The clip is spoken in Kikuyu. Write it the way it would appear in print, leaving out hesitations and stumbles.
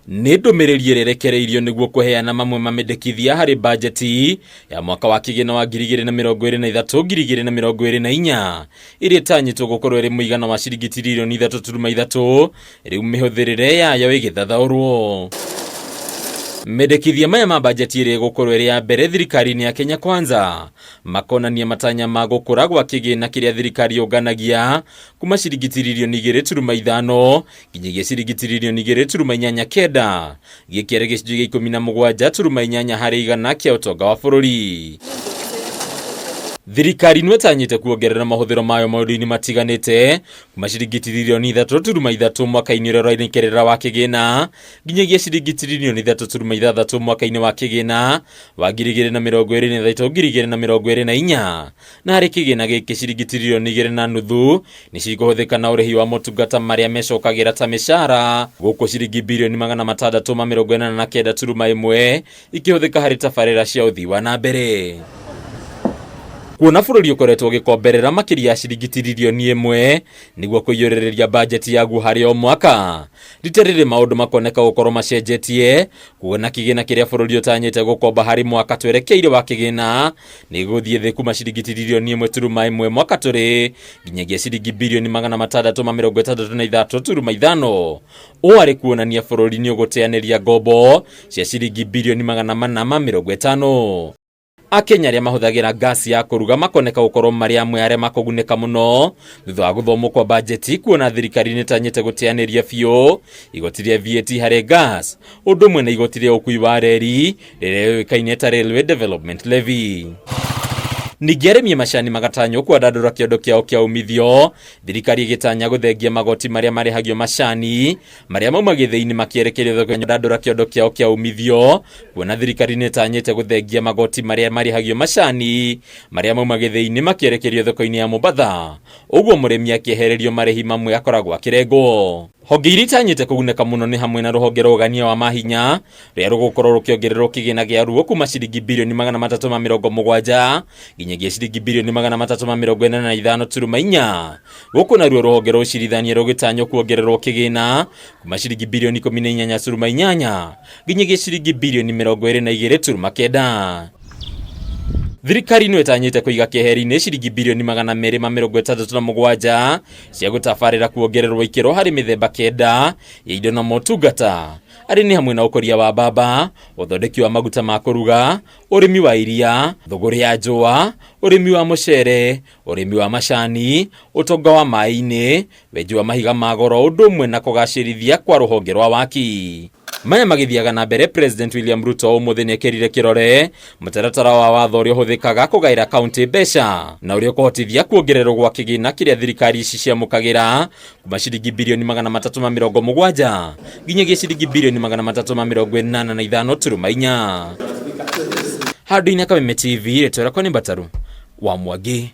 Nĩ ndũmĩrĩri ĩrĩa ĩrekereirio nĩguo kũheana mamwe ma mendekithia harĩ bajeti ya mwaka wa kĩgĩna wa 2023 2024 ĩrĩa ĩtanyĩtwo gũkorwo ĩrĩ mũigana wa ciringi tiririoni 3.3 rĩu mĩhũthĩrĩre yayo ĩgĩthathaũrwo. Mendekithia maya ma bajeti ĩrĩa ĩgũkorwo ĩrĩ ya mbere thirikari-inĩ ya Kenya Kwanza makonania matanya ma gũkũra gwa kĩgĩna kĩrĩa thirikari yũnganagia kuma ciringi tiririoni 2.5 nginyagia ciringi tiririoni 2.89 gĩkĩ arĩ gĩcunjĩ gĩa 17.8 harĩ igana kĩa ũtonga wa bũrũri. Thirikari nĩ ĩtanyĩte kuongerera mahũthĩro mayo maũndũ-inĩ matiganĩte kuma ciringi tiririoni 3.3 mwaka-inĩ ũrĩa ũrainĩkĩrĩra wa kĩgĩna nginyagia ciringi tiririoni 3.6 mwaka-inĩ wa kĩgĩna wa 2023 2024 na harĩ kĩgĩna gĩkĩ ciringi tiririoni 2.5 nĩ cikũhũthĩka na ũrĩhi wa motungata marĩa mecokagĩra ta mĩcara gũkũ ciringi birioni 689.1 ikĩhũthĩka harĩ tabarĩra cia ũthii wa na mbere. Kuona bũrũri ũkoretwo ũgĩkomberera makĩria ya ciringi tiririoni 1 nĩguo kũiyũrĩrĩria bajeti yaguo harĩ o mwaka, rita rĩrĩ maũndũ makoneka gũkorwo macenjetie kuona kĩgĩna kĩrĩa bũrũri ũtanyĩte gũkomba harĩ mwaka twerekeire wa kĩgĩna nĩ gũthiĩ thĩ kuma ciringi tiririoni 1.1 mwaka tũrĩ nginyagia ciringi birioni 663.5 ũũ arĩ kuonania bũrũri nĩ ũgũteanĩria ngombo cia ciringi birioni 450. Akenya arĩa mahũthagĩra ngasi ya kũruga makoneka gũkorwo marĩ amwe arĩa makũgunĩka mũno thutha wa gũthomwo kwa bajeti kuona thirikari nĩ ĩtanyĩte gũteanĩria biũ igoti rĩa VAT harĩ gas ũndũ ũmwe na igoti rĩa ũkui wa reri rĩrĩa yũĩkaine ta Railway Development Levy. Ningĩ arĩmi a macani magatanywo kwandandũra kĩondo kĩao kĩa umithio, thirikari ĩgĩtanya gũthengia magoti marĩa marĩhagio macani marĩa mauma gĩthĩi-inĩ makĩerekerio thoko ya ndandũra kĩondo kĩao kĩa umithio, kuona thirikari nĩ ĩtanyĩte gũthengia magoti marĩa marĩhagio macani marĩa mauma gĩthĩi-inĩ makĩerekerio thoko-inĩ ya Mombatha, ũguo mũrĩmi akĩehererio marĩhi mamwe akoragwo akĩrengwo. Honge iria itanyĩte kũgunĩka mũno nĩ hamwe na rũhonge rwa ũgania wa mahinya rũrĩa rũgũkorwo rũkĩongererwo kĩgĩna gĩa ruo kuma ciringi birioni 370 nginyagia ciringi birioni 385.4. Gũkũ naruo rũhonge rwa ũcirithania rũgĩtanywo kuongererwo kĩgĩna kuma ciringi birioni 18.8 nginyagia ciringi birioni 22.9. Thirikari no ĩtanyĩte kũiga keheri-inĩ ciringi birioni 267 cia gũtabarĩra kuongererwo ikĩro harĩ mĩthemba 9 ya indo na motungata arĩ nĩ hamwe na ũkũria wa mbamba, ũthondeki wa maguta ma kũruga, ũrĩmi wa iria, thũgũrĩ ya njũa, ũrĩmi wa mũcere, ũrĩmi wa macani, ũtonga wa maĩ-inĩ, wenji wa mahiga ma goro ũndũ ũmwe na kũgacĩrithia kwa rũhonge rwa waki. Maya magĩthiaga na mbere, President William Ruto ũmũthĩ nĩekĩrire kĩrore mũtaratara wa watho ũrĩa ũhũthĩkaga kũgaĩra kaunti mbeca na ũrĩa ũkũhotithia kuongererwo gwa kĩgĩna kĩrĩa thirikari ici ciamũkagĩra kuma ciringi birioni 370 nginyagia ciringi birioni 385.4. Handũ-inĩ Kameme TV, rĩtwa rĩakwa nĩ Mbataru wa Mwangi.